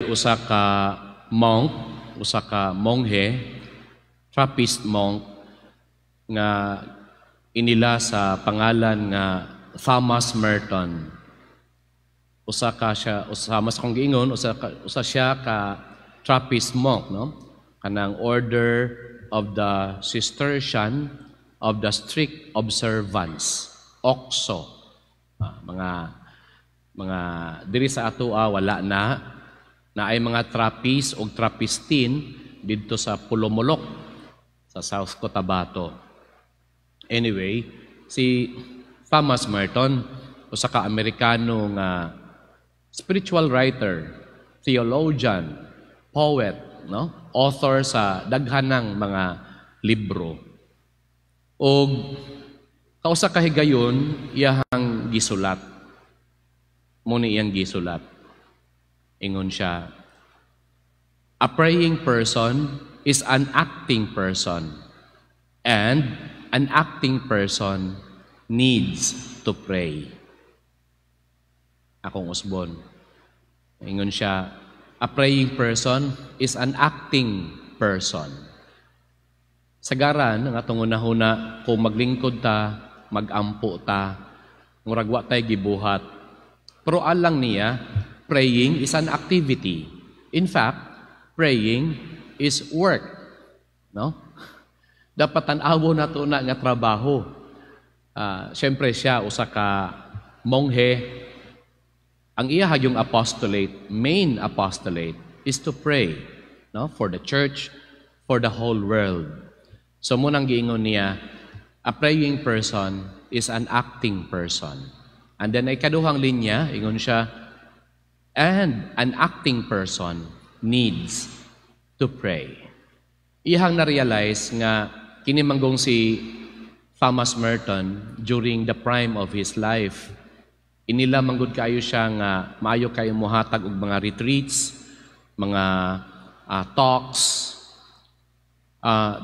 usa ka monk, usa ka monghe, Trappist monk nga inila sa pangalan nga Thomas Merton. Usa ka siya, usa mas kong giingon, usa siya ka Trappist monk, no? Kanang Order of the Cistercian of the Strict Observance, OCSO. Mga diri sa atoa wala na, naay mga Trappist o Trappistine didto sa Polomolok sa South Cotabato. Anyway, si Thomas Merton, usa ka Amerikano nga spiritual writer, theologian, poet, no? Author sa daghanang mga libro. Og kausa ka higayon iyahang gisulat. Mao ni iyang gisulat. Ingon siya, "A praying person is an acting person, and an acting person needs to pray." Akong usbon. Ingon siya, "A praying person is an acting person." Sagaran, ang atong hunahuna, kung maglingkod ta, magampo ta, murag wa tay gibuhat. Pero alang niya, praying is an activity. In fact, praying is work. No? Dapat tan-awon nato na nga trabaho. Siyempre siya usa ka monghe. Ang iya yung apostolate, main apostolate, is to pray, no, for the church, for the whole world. So mao nang giingon niya, "A praying person is an acting person." And then ay kaduhang linya, ingon siya, "And an acting person needs to pray." Iyang na-realize nga kini manggong si Thomas Merton, during the prime of his life. Inila manggod kayo siya nga maayo kayo muhatag og mga retreats, mga talks.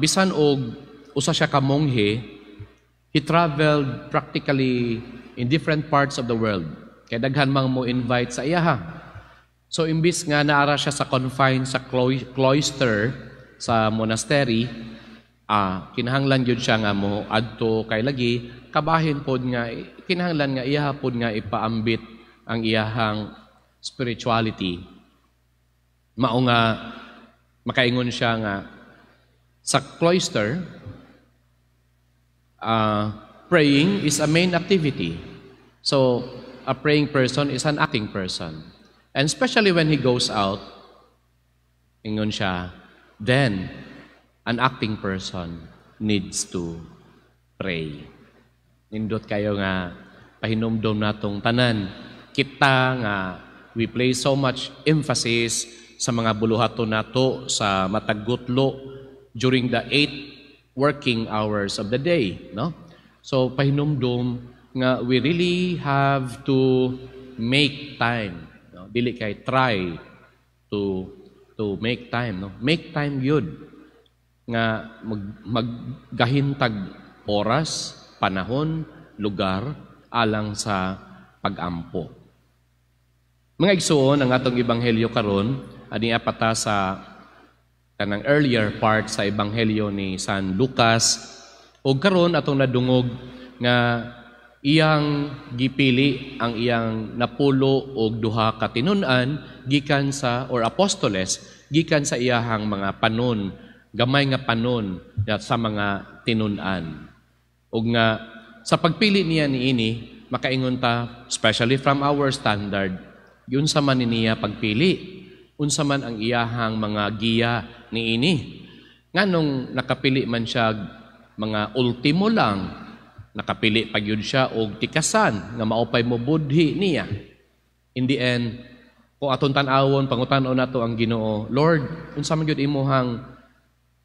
Bisan og usa siya ka monghe, he traveled practically in different parts of the world. Kay daghan mang mo invite sa iyaha. So imbis nga naara siya sa confine sa cloister sa monastery, kinahanglan gyud siya nga mo adto kay lagi kabahin pod nga kinahanglan nga iyaha pod nga ipaambit ang iyahang spirituality. Mao nga makaingon siya nga sa cloister, praying is a main activity. So, a praying person is an acting person. And especially when he goes out, ingon siya, then an acting person needs to pray. Nindot kayo nga pahinumdom natong tanan. Kita nga we place so much emphasis sa mga buluhaton nato sa matag gutlo during the 8 working hours of the day, no? So pahinumdom nga we really have to make time, no? Dili kay try to make time, no? Make time yun nga maggahintag oras, panahon, lugar alang sa pagampo. Mga igsuon, ang atong ebanghelyo karon ani pata sa kanang earlier part sa ebanghelyo ni San Lucas, ug karon atong nadungog nga iyang gipili ang iyang 12 ka tinun-an gikan sa, or apostoles, gikan sa iyahang mga panon, gamay nga panon sa mga tinun-an. Ug nga sa pagpili niya niini, makaingon ta, especially from our standard, yun sa man niya pagpili, unsa man ang iyahang mga giya niini, nganong nakapili man siya mga ultimo lang, nakapili pa gyud siya og tikasan nga maupay mo budhi niya? In the end, kung atong tan-awon, pangutan-on nato ang Ginoo, "Lord, unsa man gyud imuhang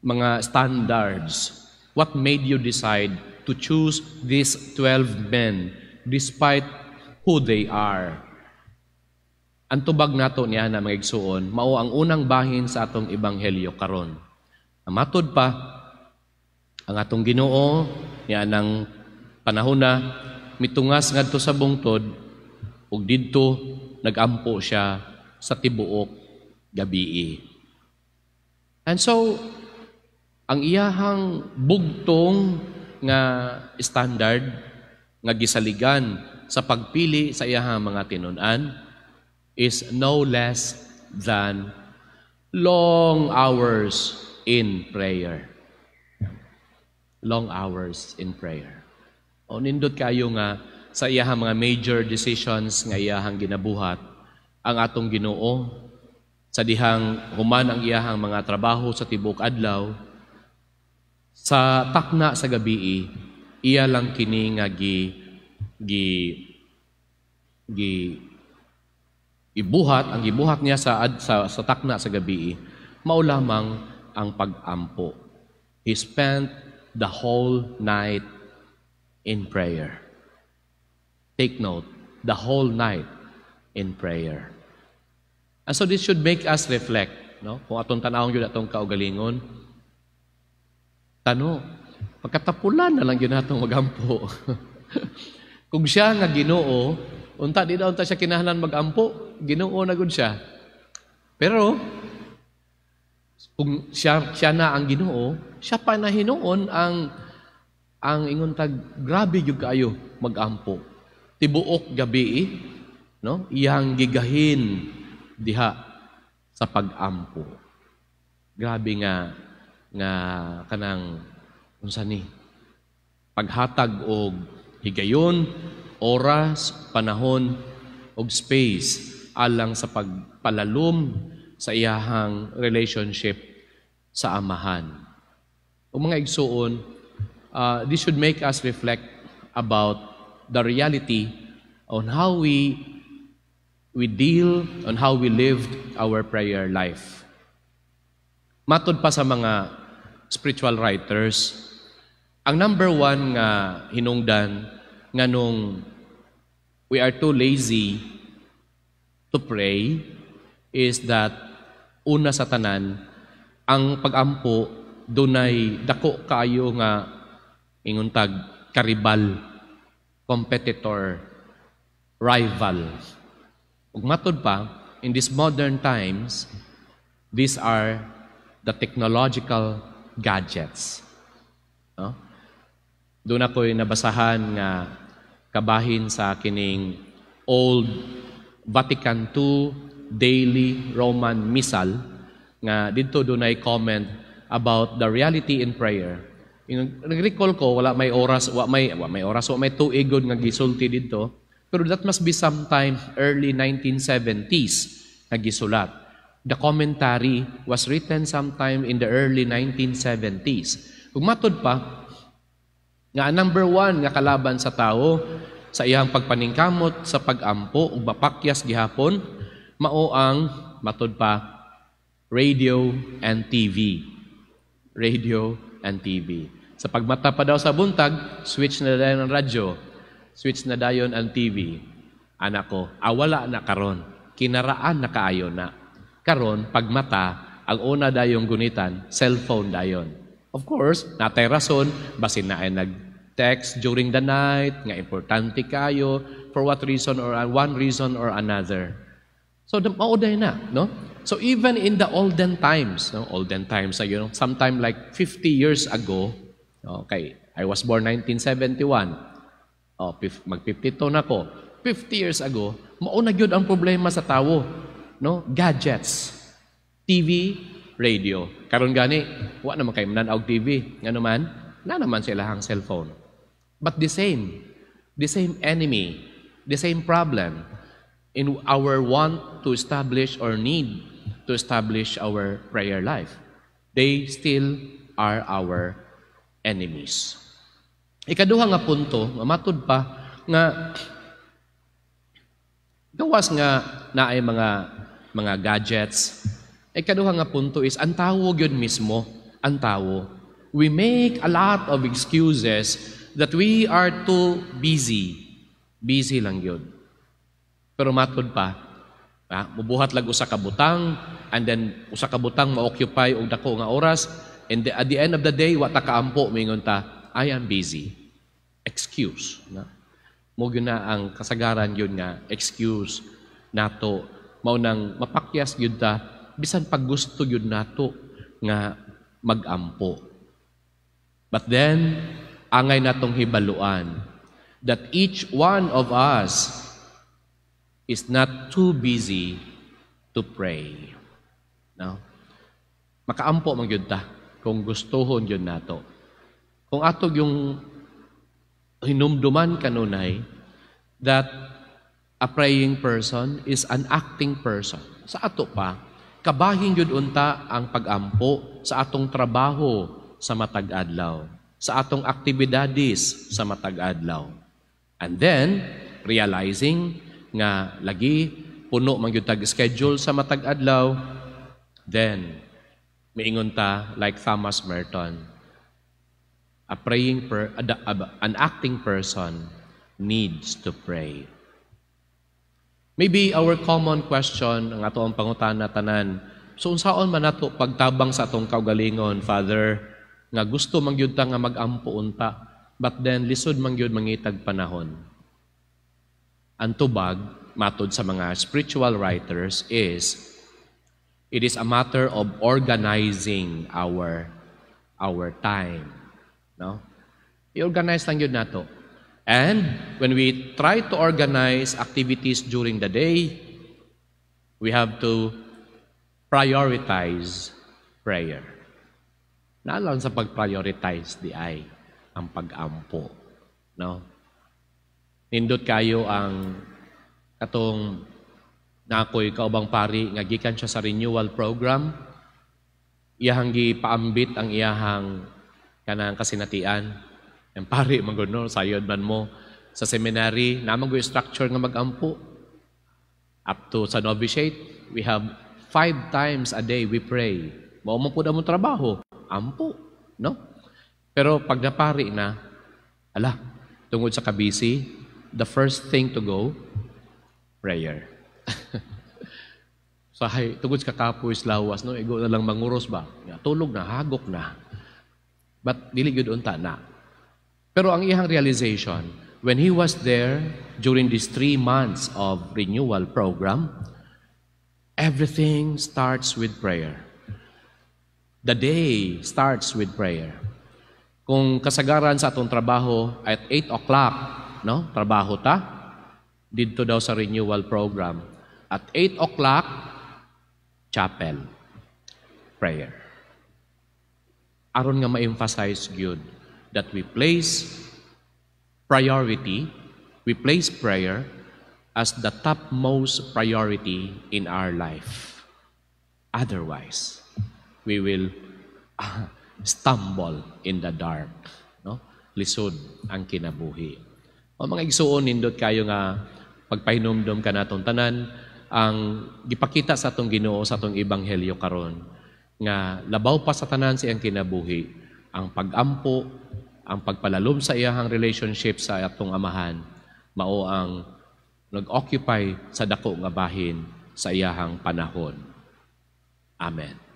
mga standards? What made you decide to choose these 12 men despite who they are?" Ang tubag nato niya na mga igsuon, mao ang unang bahin sa atong ebanghelyo karon. Matud pa, ang atong Ginoo niya nang panahon na mitungas ngadto sa bungtod ug didto nagampo siya sa tibuok gabii. And so, ang iyahang bugtong nga standard nga gisaligan sa pagpili sa iyahang mga tinun-an is no less than long hours in prayer. Long hours in prayer. O nindot kayo nga sa iyahang mga major decisions nga iyahang ginabuhat ang atong Ginoo sa dihang human ang iyahang mga trabaho sa tibuok adlaw, sa takna sa gabii iya lang kini nga gi gi gi ibuhat. Ang gibuhat niya sa takna sa gabii mao lamang ang pagampo. He spent the whole night in prayer. Take note, the whole night in prayer. And so this should make us reflect, no? Kung atong tanawon gyud atong kaugalingon, tano pagkatapulan na lang gyud natong magampo. Kung siya nga Ginoo, unta di daw unta siya kinahanglan magampo, Ginoo na gud siya. Pero kung siya na ang Ginoo, siya pa na hinuon ang ingon tag grabe gyud kaayo magampo. Tibuok gabi, no? Iyang gigahin diha sa pagampo. Grabe nga kanang unsa ni paghatag og higayon, oras, panahon og space alang sa pagpalalom sa iyahang relationship sa Amahan. O mga igsuon, this should make us reflect about the reality on how we deal, on how we lived our prayer life. Matod pa sa mga spiritual writers, ang number one nga hinungdan nganong we are too lazy to pray is that una sa tanan, ang pagampo dunay dako kaayo nga ingon tag karibal, competitor, rival. Ug matod pa, in these modern times, these are the technological gadgets. No? Doon ako'y nabasahan nga kabahin sa kining old Vatican II Daily Roman Missal nga didto dunay comment about the reality in prayer. Yung nag-recall ko, wala may oras, wa may oras, wa may tuig nga gisulti didto. Pero that must be sometime early 1970s nga gisulat. The commentary was written sometime in the early 1970s. Kung matod pa, nga ang number one nga kalaban sa tao sa iyang pagpaningkamot sa pagampo ug mapakyas gihapon, mao ang, matod pa, radio and TV. Radio and TV. Sa pagmata pa daw sa buntag, switch na dayon ang radyo, switch na dayon ang TV. Anak ko, awala na karon. Kinaraan na kaayo na. Karon, pagmata, ang una dayong gunitan, cellphone dayon. Of course, natay rason, basin na ay nag-text during the night, nga importante kayo, for what reason or one reason or another. So, mao na, no? So, even in the olden times, no? Olden times, sometime like 50 years ago, okay, I was born 1971. Oh, mag-52 na ko. 50 years ago, mao na gyud ang problema sa tawo, no? Gadgets. TV, radio. Karon gani, wa naman kay man og TV. Ngano man? Na naman sila ang cellphone. But the same enemy, the same problem in our want to establish or need to establish our prayer life. They still are our enemies. Ikaduha nga punto, matud pa nga gawas nga naay mga gadgets. Ikaduha nga punto is ang tawo gyud mismo, ang tawo. We make a lot of excuses that we are too busy. Busy lang yun. Pero matod pa, mubuhat lag usa ka butang and then usa ka butang ma-occupy og dako nga oras and at the end of the day wa ta kaampo, mingon ta, "I am busy." Excuse. Na? Mao gyud na ang kasagaran yun nga excuse nato, mao nang mapakyas gyud ta. bisan pag gusto gyud nato nga magampo. But then, angay natong hibaluan that each one of us is not too busy to pray. No? Makaampo man gyud ta kung gustuhon gyud nato. Kung ato gyung hinumduman kanunay that a praying person is an acting person. Sa ato pa, kabahin gyud unta ang pagampo sa atong trabaho sa matag adlaw, sa atong aktibidades sa matag adlaw. And then, realizing nga lagi puno man gyud tag schedule sa matag adlaw, then miingon ta like Thomas Merton, a praying per, an acting person needs to pray. Maybe our common question ang ato ang pangutana tanan, so unsaon man nato pagtabang sa atong kaugalingon, Father, nga gusto man gyud ta nga magampo unta, but then lisod man gyud mangitag panahon? Ang tubag matod sa mga spiritual writers is it is a matter of organizing our time, no? I-organize lang gyud nato. And when we try to organize activities during the day, we have to prioritize prayer. Naa lang sa pag-prioritize diay ang pag-ampo. No? Nindot kayo ang katong naa koy kaubang pari nga gikan siya sa renewal program. Iyahang gipaambit ang iyahang kanang kasinatian. Ang pari man gud, no, sayod man mo sa seminary, naa man structure nga magampo. Up to sa novitiate, we have five times a day we pray. Mao man pud among trabaho, ampo, no? Pero pag napari na, ala, tungod sa kabisi, the first thing to go, prayer. Sa tungod sa kakapoy sa lawas, no, igo na lang manguros ba? Tulog na, hagok na. But dili gyud unta na. Pero ang iyang realization, when he was there during these 3 months of renewal program, everything starts with prayer. The day starts with prayer. Kung kasagaran sa atong trabaho at 8 o'clock, no? Trabaho ta, didto daw sa renewal program. At 8 o'clock, chapel, prayer. Aron nga ma-emphasize gyud that we place priority, we place prayer as the topmost priority in our life. Otherwise, we will stumble in the dark. No? Lisod ang kinabuhi. O mga igsuon, nindot kayo nga pagpahinumdom kanatong tanan ang gipakita sa atong Ginoo sa atong ebanghelyo karon nga labaw pa sa tanan sa iyang kinabuhi ang pagampo, ang pagpalalom sa iyahang relationship sa atong Amahan. Mao ang nag-occupy sa dako nga bahin sa iyahang panahon. Amen.